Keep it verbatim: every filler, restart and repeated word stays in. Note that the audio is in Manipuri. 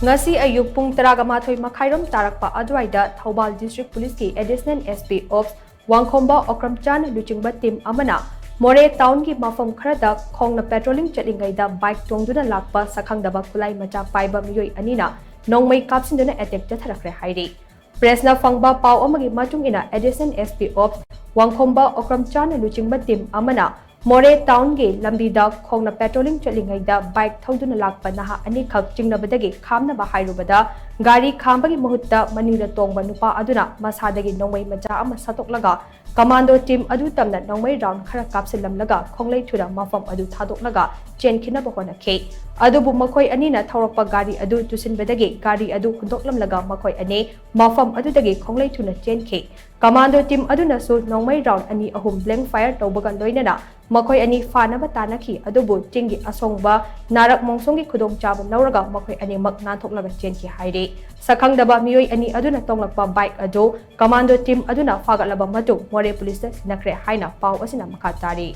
ꯉꯁꯤ ꯑꯌꯨꯛ ꯄꯨꯡ ꯇꯔꯥꯒ ꯃꯥꯊꯣꯏ ꯃꯈꯥꯏꯔꯣꯝ ꯇꯥꯔꯛꯄ ꯑꯗꯨꯋꯥꯏꯗ ꯊꯧꯕꯥꯜ District Police ꯀꯤ Additional S P Ops ꯋꯥꯡꯈꯣꯝꯕ ꯑꯣꯀ꯭ꯔꯝꯆꯥꯟ ꯂꯨꯆꯤꯡꯕ team ꯑꯃꯅ ꯃꯣꯔꯦ town ꯒꯤ ꯃꯐꯝ ꯈꯔꯗ ꯈꯣꯡꯅ patrolling ꯆꯠꯂꯤꯉꯩꯗ bike ꯇꯣꯡꯗꯨꯅ ꯂꯥꯛꯄ ꯁꯛꯈꯪꯗꯕ ꯈꯨꯠꯂꯥꯏ ꯃꯆꯥ ꯄꯥꯏꯕ ꯃꯤꯑꯣꯏ ꯑꯅꯤꯅ ꯅꯣꯡꯃꯩ ꯀꯥꯞꯁꯤꯟꯗꯨꯅ attack ꯆꯠꯊꯔꯛꯈ꯭ꯔꯦ ꯍꯥꯏꯔꯤ꯫ Press ꯅ ꯐꯪꯕ ꯄꯥꯎ ꯑꯃꯒꯤ ꯃꯇꯨꯡ ꯏꯟꯅ Additional S P Ops ꯋꯥꯡꯈꯣꯝꯕ ꯑꯣꯀ꯭ꯔꯝꯆꯥꯟ ꯂꯨꯆꯤꯡꯕ team ꯑꯃꯅ ꯃꯣꯔꯦ town ꯒꯤ ꯂꯝꯕꯤꯗ ꯈꯣꯡꯅ patrolling ꯆꯠꯂꯤꯉꯩꯗ bike ꯊꯧꯗꯨꯅ ꯂꯥꯛꯄ ꯅꯍꯥ ꯑꯅꯤꯈꯛ ꯆꯤꯡꯅꯕꯗꯒꯤ ꯈꯥꯝꯅꯕ ꯍꯥꯏꯔꯨꯕꯗ, ꯒꯥꯔꯤ ꯈꯥꯝꯕꯒꯤ ꯃꯍꯨꯠꯇ ꯃꯅꯤꯡꯗ ꯇꯣꯡꯕ ꯅꯨꯄꯥ ꯑꯗꯨꯅ ꯃꯁꯥꯗꯒꯤ ꯅꯣꯡꯃꯩ ꯃꯆꯥ ꯑꯃ ꯁꯠꯇꯣꯛꯂꯒ commando team ꯑꯗꯨ ꯇꯝꯅ ꯅꯣꯡꯃꯩ round ꯈꯔ ꯀꯥꯞꯁꯤꯜꯂꯝꯂꯒ ꯈꯣꯡꯂꯩ ꯊꯨꯅ ꯃꯐꯝ ꯑꯗꯨ ꯊꯥꯗꯣꯛꯂꯒ ꯆꯦꯟꯈꯤꯅꯕ ꯍꯣꯠꯅꯈꯤ꯫ ꯑꯗꯨꯕꯨ ꯃꯈꯣꯏ ꯑꯅꯤꯅ ꯊꯧꯔꯛꯄ ꯒꯥꯔꯤ ꯑꯗꯨ ꯇꯨꯁꯤꯟꯕꯗꯒꯤ ꯒꯥꯔꯤ ꯑꯗꯨ ꯍꯨꯟꯗꯣꯛꯂꯝꯂꯒ ꯃꯈꯣꯏ ꯑꯅꯤ ꯃꯐꯝ ꯑꯗꯨꯗꯒꯤ ꯈꯣꯡꯂꯩ ꯊꯨꯅ ꯆꯦꯟꯈꯤ꯫ Commando team ꯑꯗꯨꯅꯁꯨ ꯅꯣꯡꯃꯩ round ꯑꯅꯤ ꯑꯍꯨꯝ blank fire ꯇꯧꯕꯒ ꯂꯣꯏꯅꯅ ꯃꯈꯣꯏ ꯑꯅꯤ ꯐꯥꯅꯕ ꯇꯥꯟꯅꯈꯤ, ꯑꯗꯨꯕꯨ ꯆꯤꯡꯒꯤ ꯑꯁꯣꯡꯕ ꯅꯥꯔꯛ ꯃꯣꯡꯁꯣꯡꯒꯤ ꯈꯨꯗꯣꯡꯆꯥꯕ ꯂꯧꯔꯒ ꯃꯈꯣꯏ ꯑꯅꯤꯃꯛ ꯅꯥꯟꯊꯣꯛꯂꯒ ꯆꯦꯟꯈꯤ ꯍꯥꯏꯔꯤ꯫ ꯁꯛꯈꯪꯗꯕ ꯃꯤꯑꯣꯏ ꯑꯅꯤ ꯑꯗꯨꯅ ꯇꯣꯡꯂꯛꯄ bike ꯑꯗꯨ commando team ꯑꯗꯨꯅ ꯐꯥꯒꯠꯂꯕ ꯃꯇꯨꯡ ꯃꯣꯔꯦ police ꯇ ꯁꯤꯟꯅꯈ꯭ꯔꯦ ꯍꯥꯏꯅ ꯄꯥꯎ ꯑꯁꯤꯅ ꯃꯈꯥ ꯇꯥꯔꯤ꯫